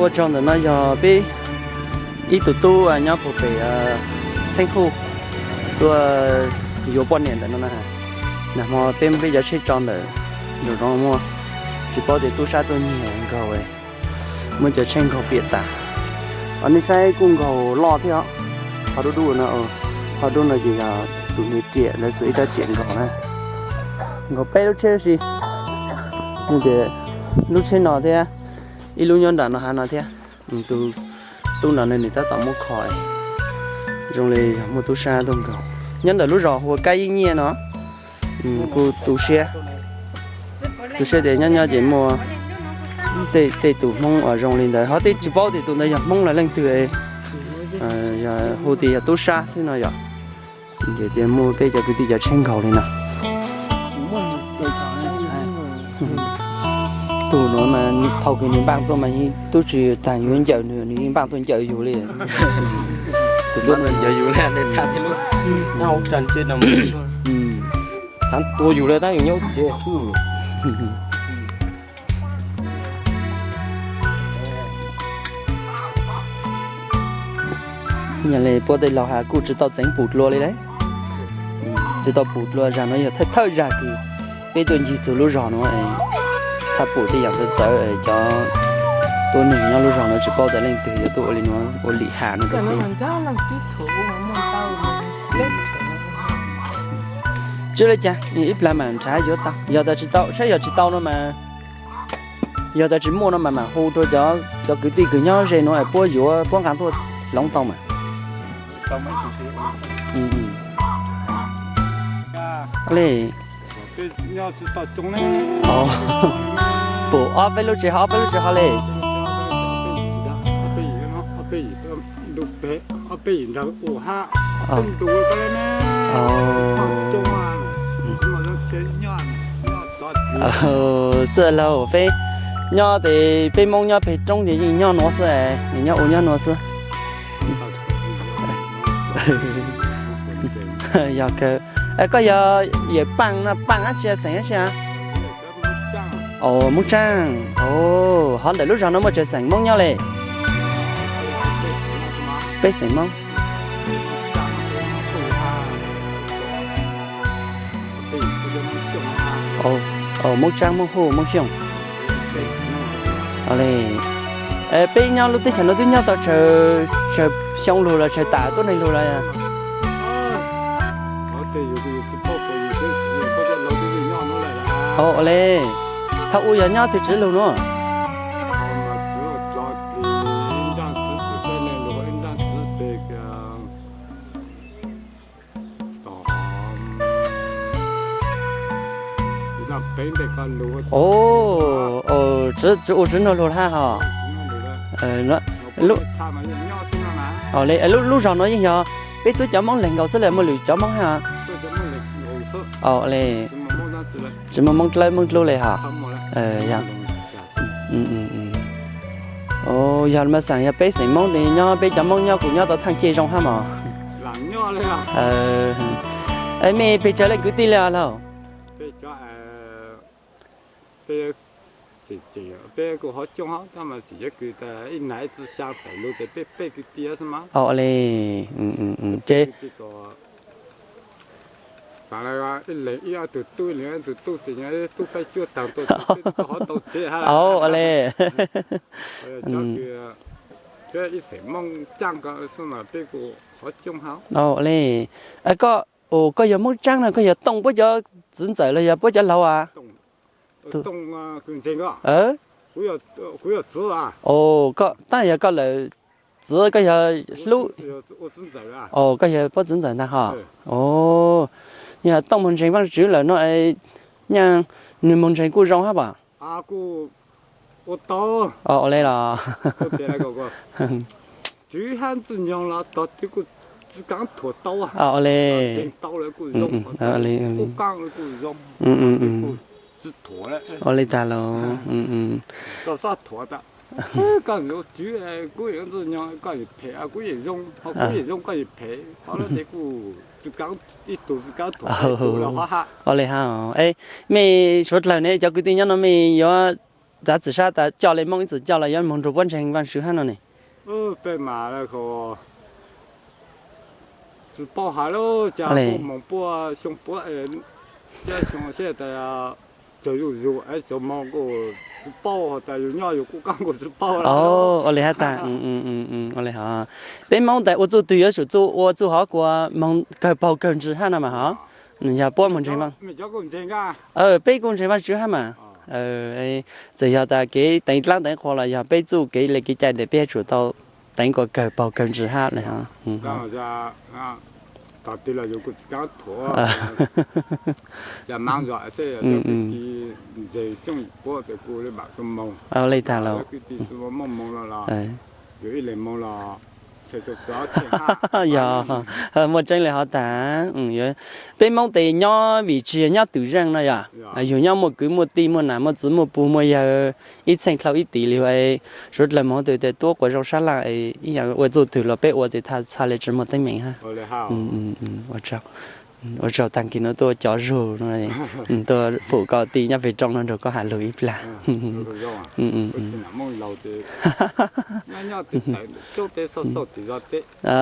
Ua tsaug, ntawm no yog peb ib tug tub nyob puag pem Txheeb Khuj tuaj yuav poj niam ntawm no na. Nag hmo peb muab peb cov tsheb tso ntawm nraum zoov muaj, tsis paub tias tub sab tuaj nyiag nkaug, muab cov tsheb nkaug piam tas. Os, nej saib kuj nkaug loj thiab os. Qhov dub dub no, qhov dub no ces yog tus niag riam, lawv xuas ib rab riam nkaug na. Nkaug peb lub tsheb si, lub tsheb no thiab, ib lub nyob nram no hav no thiab. Tus tub no nws tab tom muab kho, zoo li yog muaj tub sab tuaj nkaug. Nyob ntawm lub zos hu ua Kab Yeeb Nyiaj no. Kuj tu siab, tu siab tias nyob nyob ces muaj tej tus Hmoob uas zoo li ntawd, ho tej tsis paub tias tus ntawd yog Hmoob los leej twg, hu tias yog tub sab xwb no yom. Ces muaj peb cov kwv tij cov tsheb nkaug li no. Tus no mas thaum kws nws npaj tuaj mas tub tsis tas yuav ncaws nws, nws yeej npaj tuaj ncaws yus li. Tus tuaj ncaws yus li, xav tua yus li tab yus nyob tsev xwb. Yog li puab tej laug has kuj tsis tau txeev pum dlua li lauj. Tsis tau pum dlua, zag no yog thawj thawj zag kws peb tuaj ncig txug lub zog no, txhaj pum tej yam txawv txawv, cov tuab neeg nyob lub zog no tsis paub tas leej twg yuav tuaj ua li no, ua lim has no rau peb. Tsis ua li cas, ib plag mam nrhav yuav tau, yog tas tsis tau, saib yog tsis tau no mas, yog tas tsis muaj no mas mam hu rau cov kwv tij kws nyob ze nuav puab yuav, puab nqa tuaj hloov tau mas. Li, pum ob peb lub tsev ho ob peb lub tsev ho li. Xwb lauj, peb nyob tes peb Moob nyob peg roob ces yeej nyob nuav xwb, nyob ua nyob nuav xwb. Yog kawg. Koj yog yawm Paaj no, Paaj dab tsi, xeem dab tsi? Moob Tsaaj. Hov ntawm lub zog no muaj tsawg xeem Moob nyob li? Peb xeem Moob. Moob Tsaab, Moob Huj, Moob Xyooj. Peb nyob lub teb chaws no twb nyob tau tsawg xyoo lug los tsawg tas tuab neeg lug los? Ua li, thaum ub yog nyob twg txiv lug nuav? Txiv ua txiv nuav lug hab hos. Li, lub zog nuav yeej yog peb tub cov Moob leeg nkaus xwb los muaj lwm cov Moob hab? Li, tsis muaj Moob dlawb Moob dlub li hos. Yog mas xaam yog peb xeem Moob tes nyob peb cov Moob nyob kuj nyob tau thaaj ceg zoo hab mos. Mej pes tsawg leej kwv tij li os lauj? Peb kuj hov coob hab, tab mas tseem yuav kws ib nag ib txwv xyaa tawm lug tes peb peb kwv tij xwb mas. Li, ces ib leeg ib ob tug tub, ib leeg ib tug tub, ces nyob tub faib cuab taag tuaj, peb tau hov tau tsev hab. Li, cov kws thiab ib xeem Moob Tsaab ko xwb mas peb kuj hov coob hab. Li, koj, koj yog Moob Tsaab no koj yog Tooj puab cov txiv ntxawm los yog puab cov laug as? Tab yog koj lawm txiv, koj yog hlub, koj yog puab txiv ntxawm ntag hos. Yog Tooj moog ntseeg Vaajtswv lawm no, nyaaj nwg moog ntseeg kuj zoo hab as? Li los. Li, ua li tag los. Ua li hab, mej suav dlawg ne cov kwv tij nyob no mej yuav txav txim sab tas coj li Hmoob ib txwm coj los yuav moog nrug puab ntseeg Vaajtswv hab no ne? Peb mas tsis paub hais lawm, cas puab moog puab xyoo puab, xyoo seb tas txawg zuj zus es txawg moog kuj tsis paub, has tas yus nyob yus kuj qaab kuj tsis paub. Ua li hab tas, ua li hos. Peb Hmoob tas ua txuj twg yuav tsum txuj ua txuj hov kuas moog kawg paug kawg ntsws hab no mas hov. Yog puab moog ntseeg Vaaj, peb kuj ntseeg Vaajtswv hab mas. Txawm yog tas kev teev dlaab teev qhua los yog peb txuj kev le kev cai ntawd peb yuav tsum tau teev kuas kawg paug kawg ntsws hab le hov. Ua li tas los. Yog, muaj tseeb le hov tas. Peb Hmoob tes nyob vim tsis yog nyob twm zeej no yog, yug nyob muaj kwv muaj tij muaj nam muaj txiv muaj puj muaj yawg ib txheej dlhau ib tis li, suav dlawg moog tes tuab quas zoo sab laj ib yaam ua txuj twg los peb ua tes tha txha le tsis muaj teeb meem hab. Ua tsaug taag kis no tuaj cov zug, tuaj pum koj tij nyob pem roob no nrug koj has lug ib plag.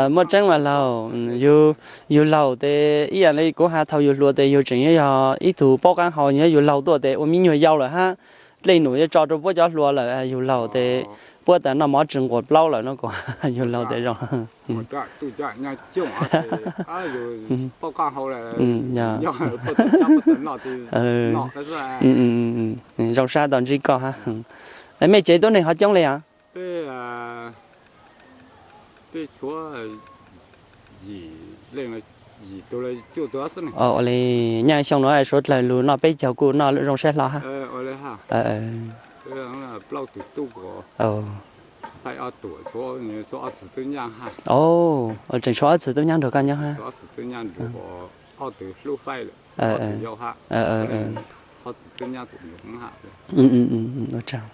Muaj tseeb mas laug, yug laug tes ib yaam le kuv has thaum yug hluas tes yug tseem yuav yog ib tug paub qaab hau, yug laug tuaj tes ua me nyuam yau lawm hab. Dlej num yuav tso rua puab cov hluas lawm, yug laug tes puab tas noj mov tsis nquas plaub lawm no kuas yug laug tes zoo. Zoo sab tau ntsib koj hab. Mej tsev tuab neeg ho coob le os? Ua li nyaj xyoo nuav suav dlawg lug noj peb caug kuj noj zoo sab hlo hab. Tseem tshuav ob txwm tub nyab nrug koj nyob hab. Ua tsaug.